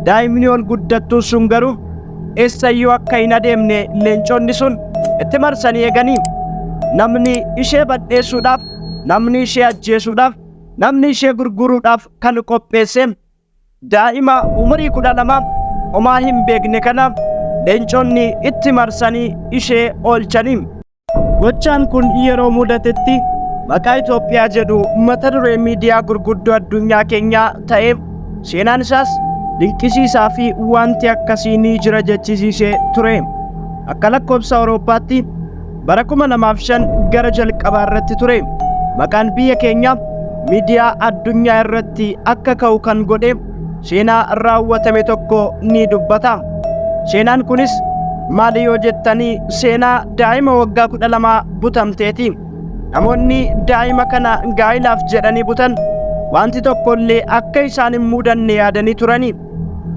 Daa'imni ol guddattuun sun garuu eessayyuu akka hin adeemne leenconni sun itti marsanii eeganii namni ishee badheessuudhaaf, namni ishee ajjeesuudhaaf, namni ishee gurguruudhaaf kan qopheesse daa'ima umurii 12 homaa hin beekne kana leenconni itti marsanii ishee oolchanii. Gochaan kun yeroo mudatetti maqaa Itoophiyaa jedhu mata duree miidiyaa gurguddoo addunyaa keenyaa ta'e seenaan isaas dinqisiisaa fi wanti akkasii ni jira jechisiisee ture. Akka lakkoofsa Awurooppaatti bara 2005 gara jalqabaa irratti ture. Maqaan biyya keenyaa miidiyaa addunyaa irratti akka ka'u kan godhe seenaa raawwatame tokko ni dubbata. Seenaan kunis maali yoo jettanii seenaa daa'ima waggaa 12 butamteeti. Namoonni daa'ima kana gaa'ilaaf jedhanii butan wanti tokko illee akka isaan hin mudanne yaadanii turani.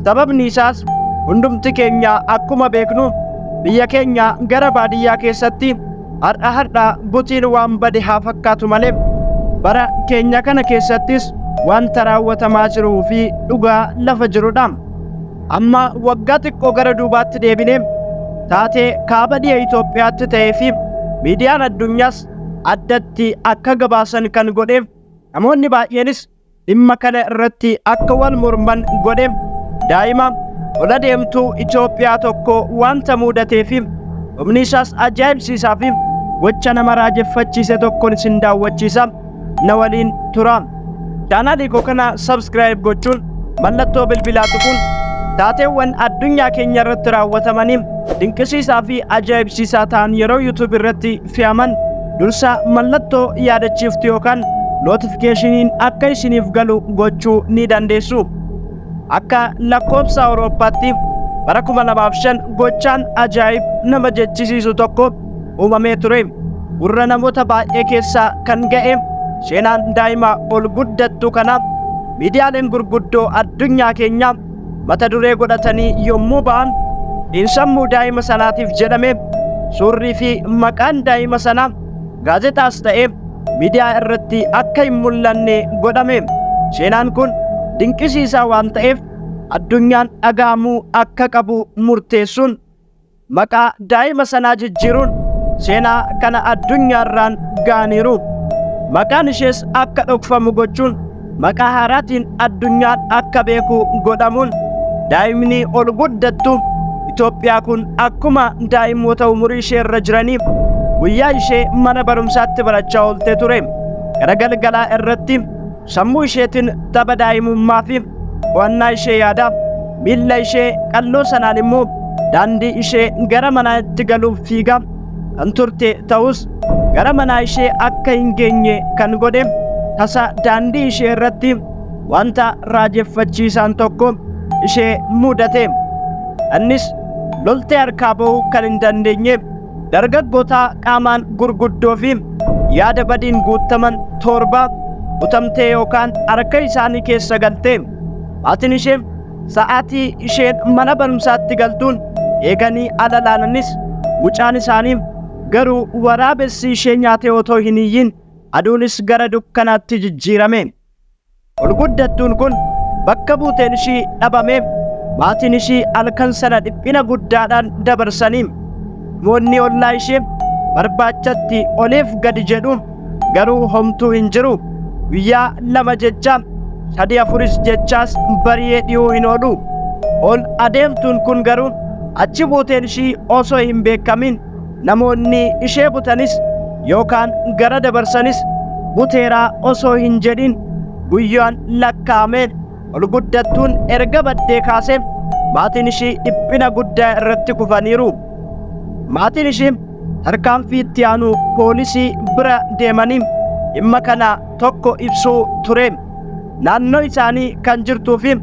Sababni isaas hundumti keenya akkuma beeknu biyya keenya gara baadiyyaa keessatti har'a har'a butiin waan bade haa fakkaatu malee bara keenya kana keessattis wanta raawwatamaa jiruu fi dhugaa lafa jirudha. Amma waggaa xiqqoo gara duubaatti deebinee taatee kaaba dhiha Itoophiyaatti ta'ee fi miidiyaan addunyaas addatti akka gabaasan kan godhe namoonni baay'eenis dhimma kana irratti akka wal morman godhe daa'ima ol adeemtuu Itoophiyaa tokko wanta mudatee fi dhumni isaas ajaa'ibsiisaa fi gocha nama raajeffachiise tokkoon isin daawwachiisa na waliin tura. Chaanaalii koo kana subscribe gochuun mallattoo bilbilaa tuquun taateewwan addunyaa keenya irratti raawwatamanii dinqisiisaa fi ajaa'ibsiisaa ta'an yeroo YouTube irratti fe'aman dursa mallattoo yaadachiiftu yookaan notification akka isiniif galu gochuu ni dandeessu. Akka lakkoofsa Awurooppaatti bara 2005 gochaan ajaa'ib nama jechisiisu tokko uumamee ture. Gurra namoota baay'ee keessaa kan ga'e seenaan daa'ima ol guddattu kana miidiyaaleen gurguddoo addunyaa keenyaa mata duree godhatanii yommuu ba'an xiinsammuu daa'ima sanaatiif jedhame suurrii fi maqaan daa'ima sanaa gaazexaas ta'e miidiyaa irratti akka hin mul'anne godhame. Seenaan kun dinqisiisaa waan ta'eef addunyaan dhaga'amuu akka qabu murteessuun maqaa daa'ima sanaa jijjiiruun seenaa kana addunyaarraan ga'aniiru. Maqaan ishees akka dhokfamu gochuun maqaa haaraatiin addunyaan akka beeku godhamuun daa'imni ol guddattu Itoophiyaa kun akkuma daa'imoota umurii ishee irra jiranii guyyaa ishee mana barumsaatti barachaa oolte ture. Gara galgalaa irratti sammuu isheetiin tapha daa'imummaa fi qo'annaa ishee yaada miilla ishee qalloo sanaan immoo daandii ishee gara manaatti galuuf fiigaa kan turte ta'us gara manaa ishee akka hin geenye kan godhe tasa daandii ishee irratti wanta raajeffachiisaan tokko ishee mudate. Innis loltee harkaa ba'uu kan hin dandeenye dargaggoota qaamaan gurguddoo fi yaada badiin guutaman 7 butamtee yookaan harka isaanii keessa galte. Maatiin ishee sa'aatii isheen mana barumsaatti galtuun eeganii ala laalanis mucaan isaanii garuu waraabessi ishee nyaatee otoo hin iyyin aduunis gara dukkanaatti jijjiirame. Ol guddattuun kun bakka buuteen ishii dhabame maatiin ishii halkan sana dhiphina guddaadhaan dabarsanii namoonni ollaa ishee barbaachatti oliif gadi jedhu garuu homtuu hin jiru. Guyyaa 2 jecha 3 4 jechaas bari'ee dhiyuu hin oolu. Ol adeemtuun kun garuu achi buuteen ishii osoo hin beekamin namoonni ishee butanis yookaan gara dabarsanis buteeraa osoo hin jedhin guyyaan lakkaa'ame ol guddattuun erga baddee kaasee maatiin ishii dhiphina guddaa irratti kufaniiru. Maatiin ishii tarkaanfii itti aanu poolisii bira deemanii dhimma kana tokko ibsuu ture. Naannoo isaanii kan jirtuu fi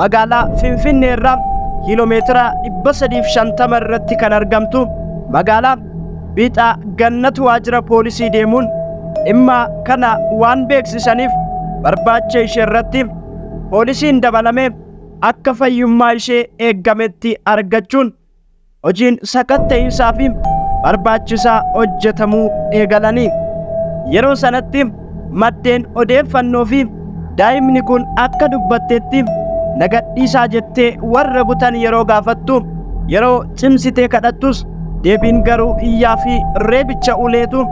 magaalaa Finfinnee irraa kiiloomeetira 350 irratti kan argamtu magaalaa Biixaa Gannat waajjira poolisii deemuun dhimma kana waan beeksisaniif barbaacha ishee irratti poolisiin dabalamee akka fayyummaa ishee eeggametti argachuun hojiin sakatta'iinsaa fi barbaachisaa hojjetamuu eegalanii. Yeroo sanatti maddeen odeeffannoo fi daa'imni kun akka dubbattetti na gadhiisaa jettee warra butan yeroo gaafattu, yeroo cimsitee kadhattus deebiin garuu iyyaa fi reebicha uleetu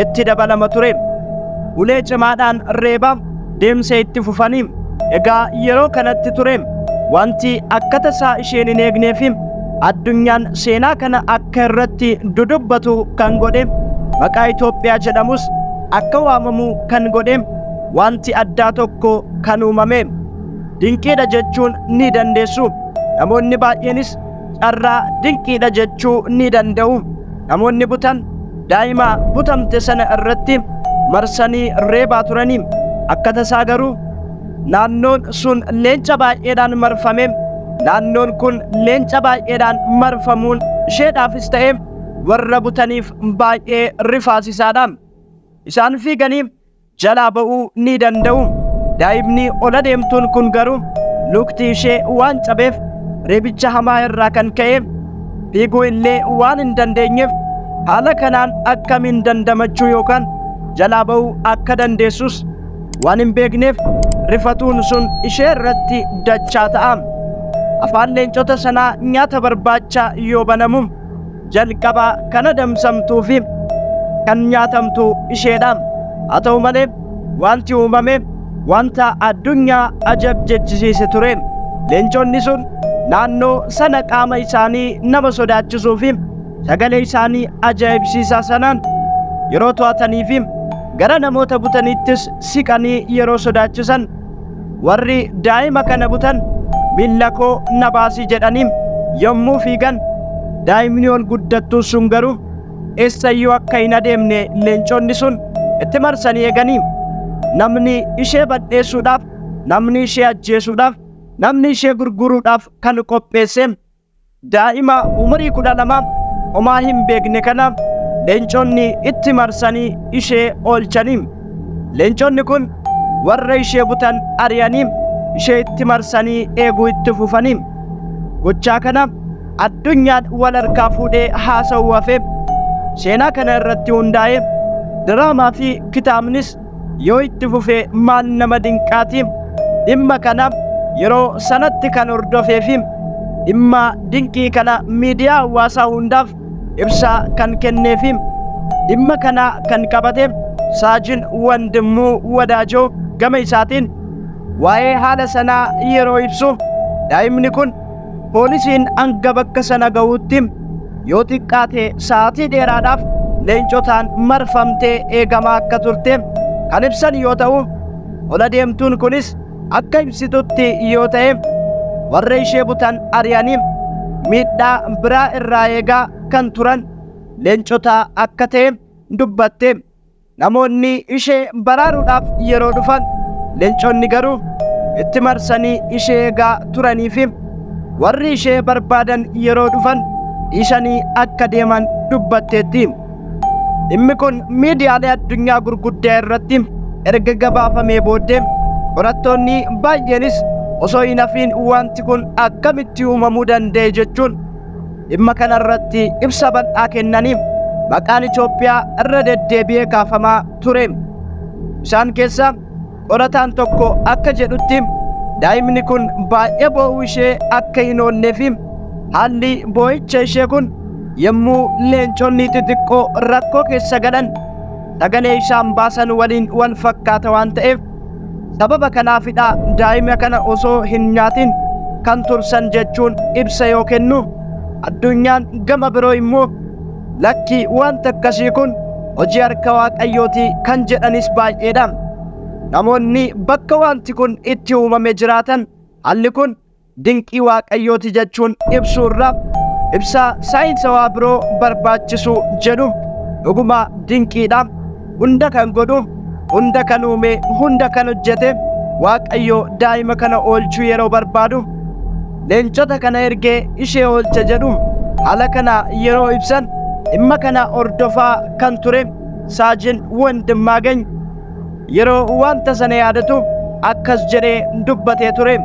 itti dabalama ture. Ulee cimaadhaan reeba deemsa itti fufanii. Egaa yeroo kanatti ture wanti akka tasaa isheen hin eegnee fi addunyaan seenaa kana akka irratti dudubbatu kan godhe, maqaa Itoophiyaa jedhamus akka waamamu kan godhe wanti addaa tokko kan uumame. Dinqiidha jechuun ni dandeessu. Namoonni baay'eenis carraa dinqiidha jechuu ni danda'u. Namoonni butan daa'ima butamte sana irratti marsanii reebaa turanii. Akka tasaa garuu naannoon sun leenca baay'eedhaan marfame. Naannoon kun leenca baay'eedhaan marfamuun isheedhaafis ta'e warra butaniif baay'ee rifaasisaadha. Isaan fiiganii jalaa ba'uu ni danda'u. Daa'imni ola deemtuun kun garuu lukti ishee waan cabeef, reebicha hamaa irraa kan ka'e fiiguu illee waan hin dandeenyeef, haala kanaan akkamiin dandamachuu yookaan jalaa ba'uu akka dandeessus waan hin beekneef rifatuun sun ishee irratti dachaa ta'a. Afaan leencota sanaa nyaata barbaacha yoo banamu jalqaba kan adamsamtuu fi kan nyaatamtu isheedha. Haa ta'u malee wanti uumame wanta addunyaa ajab jechisiise ture. Leenconni sun naannoo sana qaama isaanii nama sodaachisuu fi sagalee isaanii ajaa'ibsiisaa sanaan yeroo to'atanii fi gara namoota butaniittis siqanii yeroo sodaachisan, warri daa'ima kana butan miilla koo na baasi jedhanii yommuu fiigan, daa'imni ol guddattuu sun garuu eessayyuu akka hin adeemne leenconni sun itti marsanii eeganii, namni ishee badheessuudhaaf, namni ishee ajjeesuudhaaf, namni ishee gurguruudhaaf kan qopheesse daa'ima umurii 12 homaa hin beekne kana leenconni itti marsanii ishee oolchanii. Leenconni kun warra ishee butan ari'anii ishee itti marsanii eeguu itti fufanii. Gochaa kana addunyaan wal harkaa fuudhee haasa'uu hafe. Seenaa kana irratti hundaa'ee diraamaa fi kitaabnis yoo itti fufee maal nama dinqaati? Dhimma kana yeroo sanatti kan hordofee fi dhimma dinqii kana miidiyaa hawaasaa hundaaf ibsa kan kennee fi dhimma kana kan qabate Saajin Wandimmuu Wadaajoo gama isaatiin waa'ee haala sanaa yeroo ibsu, daa'imni kun poolisiin hanga bakka sana ga'utti yoo xiqqaate sa'aatii dheeraadhaaf leencotaan marfamtee eegamaa akka turte kan ibsan yoo ta'u, ola deemtuun kunis akka ibsitutti yoo ta'e warra ishee butan ari'anii miidhaa biraa irraa eegaa kan turan leencota akka ta'e dubbatte. Namoonni ishee baraaruudhaaf yeroo dhufan leenconni garuu itti marsanii ishee eegaa turanii fi warri ishee barbaadan yeroo dhufan dhiisanii akka deeman dubbatteetti. Dhimmi kun miidiyaalee addunyaa gurguddaa irratti erga gabaafamee booddee qorattoonni baay'eenis osoo hin hafiin wanti kun akkamitti uumamuu danda'e jechuun dhimma kana irratti ibsa bal'aa kennanii maqaan Itoophiyaa irra deddeebi'ee kaafamaa ture. Isaan keessaa qorataan tokko akka jedhutti, daa'imni kun baay'ee boo'uu ishee akka hin oollee fi haalli boo'icha ishee kun yommuu leenconni xixiqqoo rakkoo keessa galan sagalee isaan baasan waliin wal fakkaata waan ta'eef, sababa kanaafidha daa'ima kana osoo hin nyaatin kan tursan jechuun ibsa yoo kennu, addunyaan gama biroo immoo lakki, wanta akkasii kun hojii harka Waaqayyooti kan jedhanis baay'eedha. Namoonni bakka wanti kun itti uumame jiraatan haalli kun dinqii Waaqayyooti jechuun ibsuu irra ibsa saayinsawaa biroo barbaachisu jedhu. Dhuguma dinqiidha. Hunda kan godhu, hunda kan uume, hunda kan hojjete Waaqayyo daa'ima kana oolchuu yeroo barbaadu leencota kana ergee ishee oolche jedhu. Haala kana yeroo ibsan, dhimma kana hordofaa kan ture Saajin Wandimmaagany yeroo wanta sana yaadatu akkas jedhee dubbatee ture.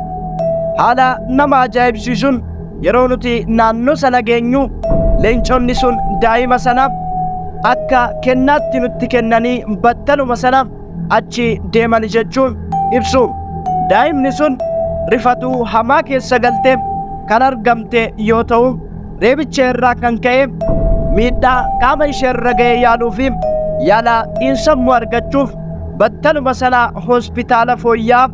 Haala nama ajaa'ibsiisuun yeroo nuti naannoo sana geenyu leenconni sun daa'ima sana akka kennaatti nutti kennanii battaluma sana achi deeman jechuun ibsu. Daa'imni sun rifatuu hamaa keessa galtee kan argamte yoo ta'u, reebicha irraa kan ka'e miidhaa qaama ishee irra ga'e yaaluu fi yaala xiinsammuu argachuuf battaluma sana hospitaala fooyya'aa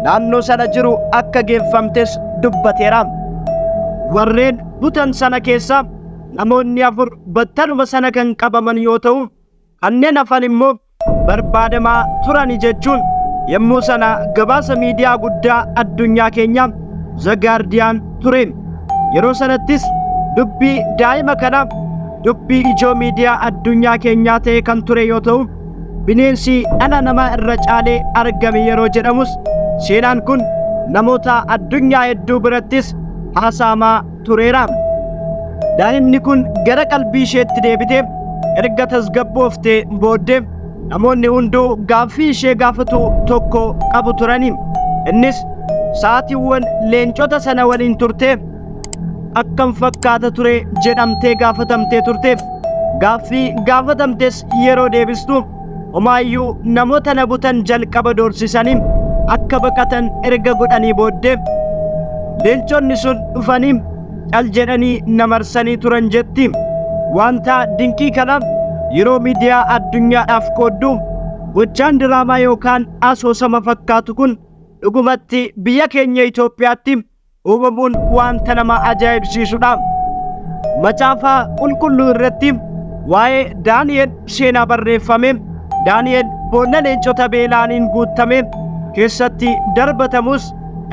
naannoo sana jiru akka geeffamtes dubbateera. Warreen butan sana keessa namoonni 4 battaluma sana kan qabaman yoo ta'u, kanneen hafan immoo barbaadamaa turani jechuun yommuu sana gabaasa miidiyaa guddaa addunyaa keenyaa The Guardian ture. Yeroo sanattis dubbii daa'ima kana dubbii ijoo miidiyaa addunyaa keenyaa ta'e kan ture yoo ta'u, bineensi dhala namaa irra caalee argame yeroo jedhamus seenaan kun namoota addunyaa hedduu birattis haasa'amaa tureera. Daa'imni kun gara qalbii isheetti deebitee erga tasgabbooftee booddee namoonni hunduu gaaffii ishee gaafatu tokko qabu turani. Innis sa'aatiiwwan leencota sana waliin turtee akkam fakkaata ture jedhamtee gaafatamtee turte. Gaaffii gaafatamtes yeroo deebistu homaayyuu namoota na butan jalqaba doorsisanii akka baqatan erga godhanii booddee leenconni sun dhufanii cal jedhanii na marsanii turan jetti. Wanta dinqii kana yeroo miidiyaa addunyaadhaaf qooddu gochaan diraamaa yookaan asoosama fakkaatu kun dhugumatti biyya keenya Itoophiyaatti uumamuun wanta nama ajaa'ibsiisudha. Macaafa qulqulluu irratti waa'ee Daani'el seenaa barreeffame Daani'el boolla leencota beelaaniin guutame keessatti darbatamus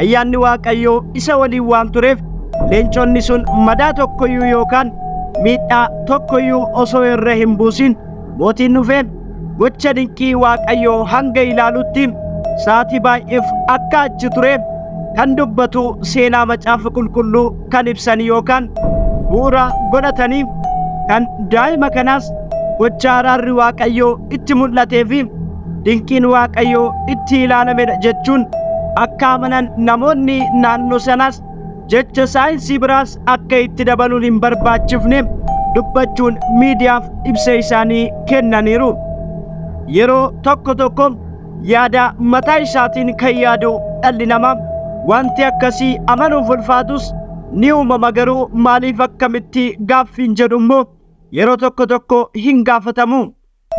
ayyaanni Waaqayyoo isa waliin waan tureef leenconni sun madaa tokkoyyuu yookaan miidhaa tokkoyyuu osoo irra hin buusin mootiin dhufee gocha dinqii Waaqayyoo hanga ilaalutti sa'aatii baay'eef akka achi ture kan dubbatu seenaa macaafa qulqulluu kan ibsan yookaan bu'uura godhatanii kan daa'ima kanaas gocha araarri Waaqayyoo itti mul'atee fi dinqiin Waaqayyoo itti ilaalamedha jechuun akka amanan namoonni naannoo sanaas jecha saayinsii biraas akka itti dabaluun hin barbaachifne dubbachuun miidiyaaf ibsa isaanii kennaniiru. Yeroo tokko tokko yaada mataa isaatiin kan yaadu dhalli namaa wanti akkasii amanuuf ulfaatus ni uumama, garuu maaliif akkamitti gaaffiin jedhu immoo yeroo tokko tokko hin gaafatamu.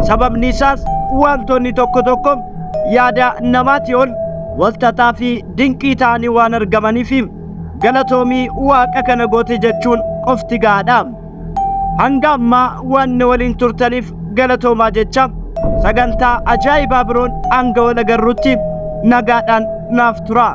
Sababni isaas wantoonni tokko tokko yaada namaatii ol walxaxaa fi dinqii ta'anii waan argamaniif galatoomii Waaqa kana goote jechuun qofti gahaadha. Hanga ammaa waan na waliin turtaniif galatoomaa jecha sagantaa ajaa'ibaa biroon hanga wal agarrutti nagaadhaan naaf tura.